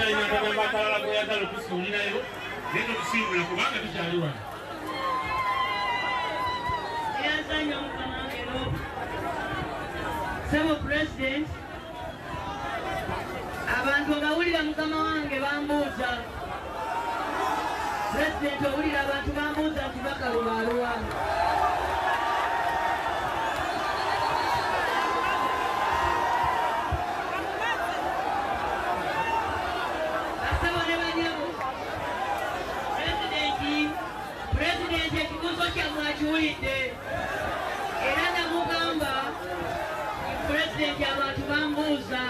alina akagamba akalala k'oyagala okusuulirayo, naye totusiibula kubanga tukyali wano. Ssebo Pulezidenti, abantu obawulira mukama wange bambuuza. Pulezidenti owulira abantu bambuuza nti bakalubaluwa. Bassebo ne bannyabo, Pulezidenti ekibuuzo kyammwe akiwulidde era namugamba Pulezidenti abantu bambuuza.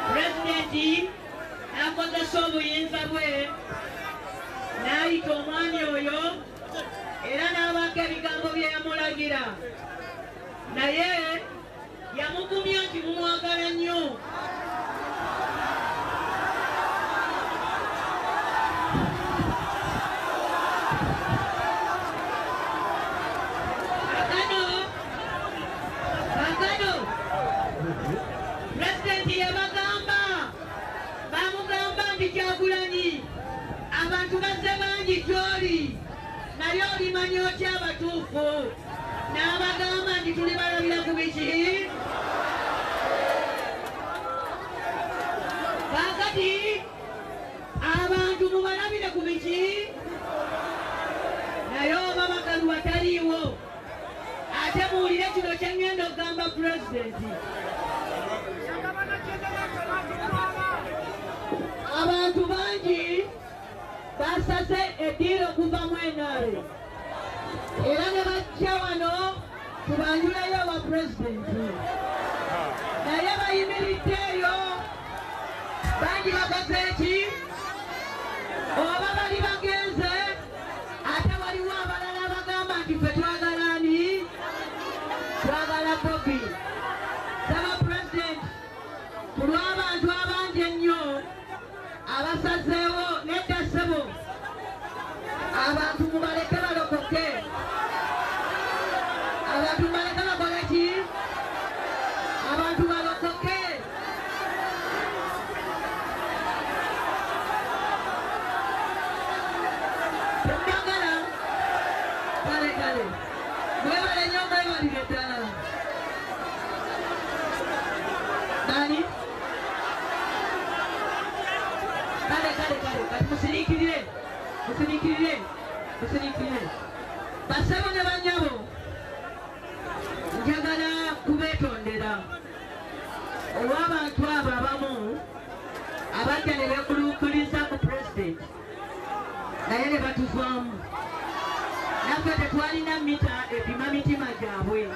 Pulezidenti n'akozesa obuyinza bwe n'ayita omwami oyo era n'abaako ebigambo bye yamulagira, naye yamugumya nti mumwagala nnyo. Kakano Pulezidenti yabagamba, bamugamba nti Kyagulanyi abantu bazze bangi gy'oli, naye olimanya otya abatuufu? N'abagamba nti tulibalabira ku biki? Kaakati abantu mubalabire ku biki? Naye oba Bakaluba taliiwo, ate muwulire kino kye ŋŋenda okugamba Pulezidenti. Abantu bangi basaze eddiiro okuva mu NRM era ne bajja wano tubanjuleyo owa Pulezidenti, naye bayimiridde eyo bangi bakoze eki? Oba bali bagenze, ate waliwo abalala abagamba nti ffe twagala ani? Twagala Bobi. Saba Pulezidenti, ku lw'abantu abangi ennyo abasazeewo nedda ssebo, abantu mubaleke balokoke. Abantu mubaleke bakole ki? Abantu balokoke. Temwagala? Kale kale, mwebale nnyo, mwebalire ddala. Bani? Kale kale kale, kati musiriikirire, musiriikirire, musiriikirire. Bassebo ne bannyabo, njagala kubeetondera olw'abantu abo abamu abajja ne beekuluukiriza ku Pulezidenti naye ne batuvaamu. Naffe tetwalina mita epima mitima gyabwe,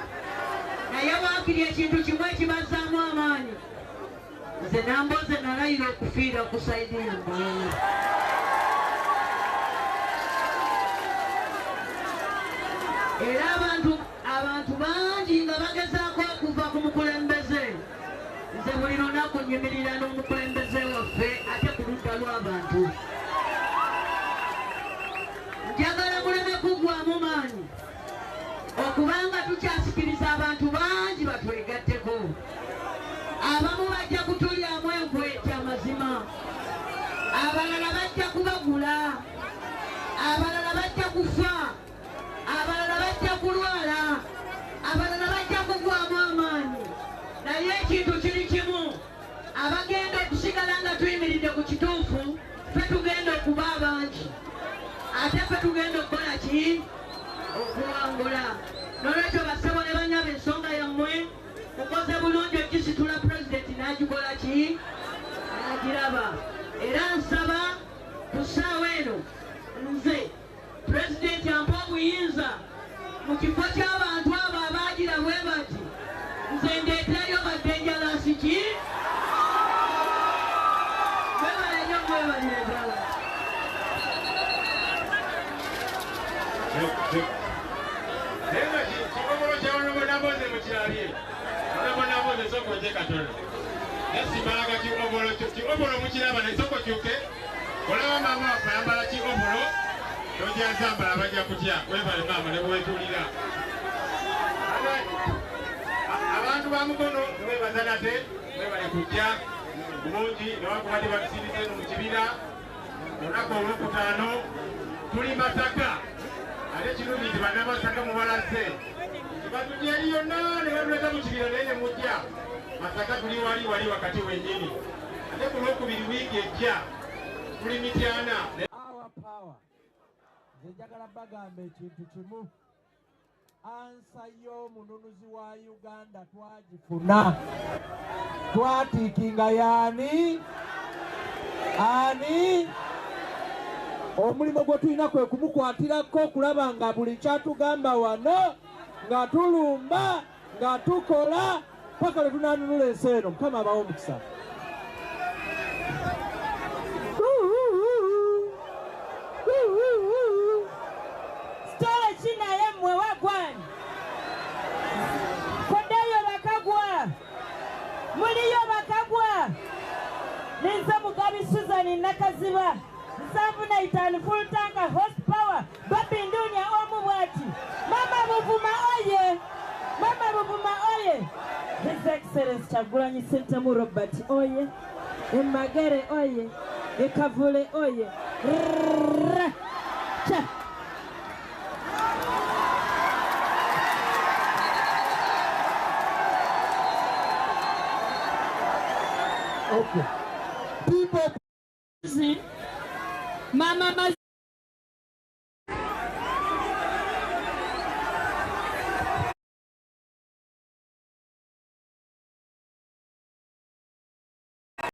naye waakiri ekintu kimu ekibazzaamu amaanyi. Nze Nambooze nalayira okufiira ku sayidi yammwe. Era abantu bangi nga bagezaako okuva ku mukulembeze, nze buli lunaku nnyimirira n'omukulembeze waffe ate ku ludda lw'abantu. Njagala muleme kuggwamu maanyi okubanga tukyasikiriza abantu bangi batwegatteko. Abamu bajja kutulyamu enkwe kyamazima, abalala bajja kubagula, abalala bajja kufa, abalala bajja kulwala, abalala bajja kugwamu amaanyi. Naye ekintu kiri kimu, abagenda okusigala nga tuyimiridde ku kituufu, ffe tugenda okuba abangi, ate ffe tugenda okukola ki? Okuwangula. N'olwekyo bassebo ne bannyabo, ensonga yammwe mukoze bulungi okukisitula, Pulezidenti n'agikola ki? N'agiraba. Era nsaba ku ssaawa eno nze Pulezidenti ampa obuyinza mu kifo ky'abantu abo abaagira bwe bati, nze ndeeteeyo baddenjalasi ki? Mwebale nnyo, mwebalire ddala. Naye nga kikomolo kya Honorable Nambooze mukirabye. Honorable Nambooze, sooka ojje katono. Nasimalaga kiobolo, kiobolo mukiraba, naye sooka okyuke. Olaba maama waffe ayambala kiobolo, tojazambala bajja kutya. Webale maama ne bwetuulira. Abantu ba Mukono mwebaza nate, mwebale kujja. Bulungi newankubadde batusindise eno mu kibira olunaku olwokutaano tuli Masaka ate kirungi nti bannamasaka mubalaze tibatujja eri yonna ne batuleta mu kibira naye ne mujja Masaka tuli wali wali wakati wennyini ate ku lwokubiri wiiki ejja tuli Mityana. Our power. Nze njagala bagamba ekintu kimu. Answer y'omununuzi wa Uganda twagifuna. Twatiikinga yaani? Ani? Omulimu gwe tulina kwe kumukwatirako okulaba nga buli kyatugamba wano nga tulumba nga tukola paka lwe tunaanunula ensi eno. Mukama abawe omukisa. Sitole ki naye mmwe wagwani koddayo bakagwa muliyo bakagwa ninze Mugabi Susan Nakaziba 75 full tank horsepower Babi Ndunya omu bwati Mama Buvuma oye Mama Buvuma oye His Excellence Kyagulanyi Ssentamu Robert oye Emagere oye Ekavule oye Rrrr. Cha. Okay. People Mama Maz